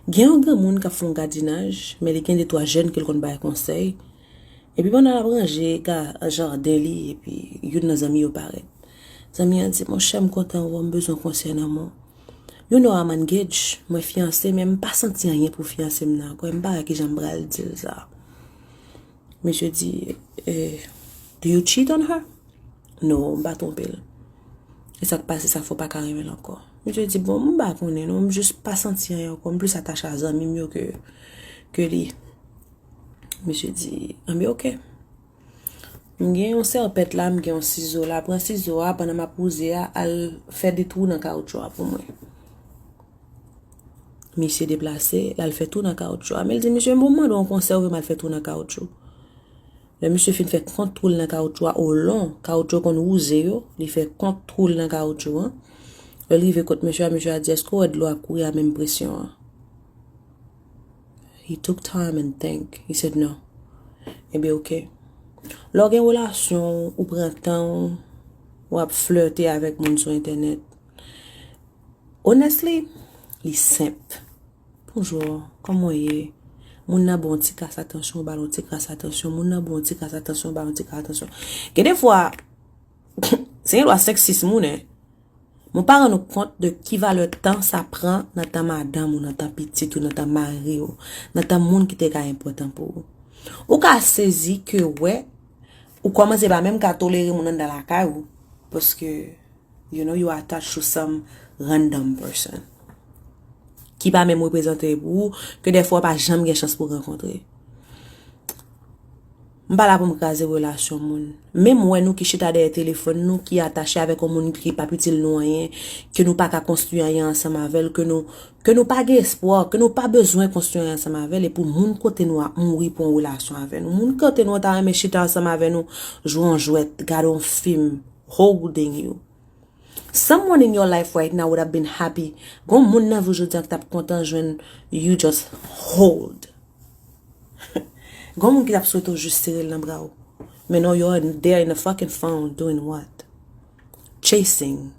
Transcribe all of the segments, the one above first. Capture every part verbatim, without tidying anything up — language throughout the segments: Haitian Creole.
Gen yon granmoun k ap fè yon gadinaj, men li gen de twa jèn ke l konn bay konsèy. Epi pandan l ap ranje ga-, jaden li, epi youn nan zanmi yo parèt. Zanmi an di, "Monchè, m kontan wè w, m bezwen konsèy nan men w. You know I'm engaged, mwen fiyanse, men m pa santi anyen pou fiyanse m nan ankò, e m pa wè kijan m pral di l sa." Misye di, eh, "Do you cheat on her?" "No, m pa twonpe l." E sa k pase, sa fè w pa ka renmen l ankò. Misye di, "Bon, m pa konnen non, m jis pa santi anyen ankò, m plis atache a zanmi m yo ke, ke li." Misye di, "Anben, oke. M gen yon sèpèt la, m gen yon sizo la, pran sizo a, pandan m ap wouze a, al fè de twou nan kawoutchou a pou mwen." Misye deplase, l al fè twou nan kawoutchou a. Men l di, "Misye, m pou mande w yon konsèy, ou vle m al fè twou nan kawoutchou?" Lè misye fin fè kont twou l nan kawoutchou a, olon, kawoutchou konn wouze yo, li fè kont twou l nan kawoutchou an. Lè l rive kot misye a, misye a di, "Èske w wè dlo a kouri a menm presyon an?" He took time and think. He said, "No." Ebyen, oke. Lè w gen relasyon, ou pran tan w, w ap flirte avèk moun sou entènèt. Honestly, li senp. "Bonjou, kòman w ye?" Moun nan ba w yon ti kras atansyon, ou ba l yon ti kras atansyon. Moun nan ba w yon ti kras atansyon, ou ba l yon ti kras atansyon. Gen de fwa, se gen dwa senk sis moun, en. Men w pa rann ou kont de ki valè tan sa pran nan tan madanm ou, nan tan pitit ou, nan tan mari w, nan tan moun ki te ka enpòtan pou ou. Ou ka sezi ke wè, ou kòmanse pa menm ka tolere moun anndan lakay ou, paske, you know, you are attached to some random person ki pa menm reprezante pou ou, ke dèfwa w pa janm gen chans pou w rankontre. M pa la pou m kraze relasyon moun. Menm wè nou ki chita dèyè telefòn nou, ki atache avèk yon moun ki p ap itil nou anyen, ke nou pa ka konstwi anyen ansanm avè l, ke nou, ke nou pa gen espwa, ke nou pa bezwen konstwi anyen ansanm avè l, epi moun kote nou ap mouri pou yon relasyon avè nou. Moun kote nou an ta renmen chita ansanm avè nou, jwe yon jwèt, gade yon fim, holding you. Someone in your life right now would have been happy. Gon moun nan vi w jodi a ki t ap kontan jwenn you just hold. Gon moun ki t ap swete w jis sere l nan bra w. Men non, you're there in a fucking phone doing what? Chasing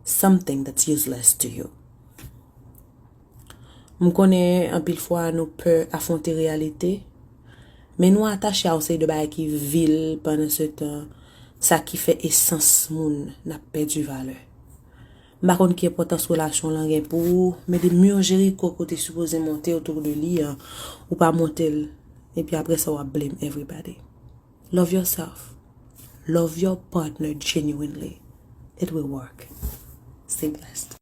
something that's useless to you. M konnen anpil fwa nou pè afwonte reyalite, men nou atache a yon seri de bagay ki vil pandan se tan, sa ki fè esans moun n ap pèdi valè. M pa konn ki enpòtans relasyon w lan gen pou ou, men de mur Jericho ke w te sipoze monte otou de li an, ou pa monte l, epi apre sa w ap blame everybody. Love yourself. Love your partner genuinely. It will work. Stay blessed.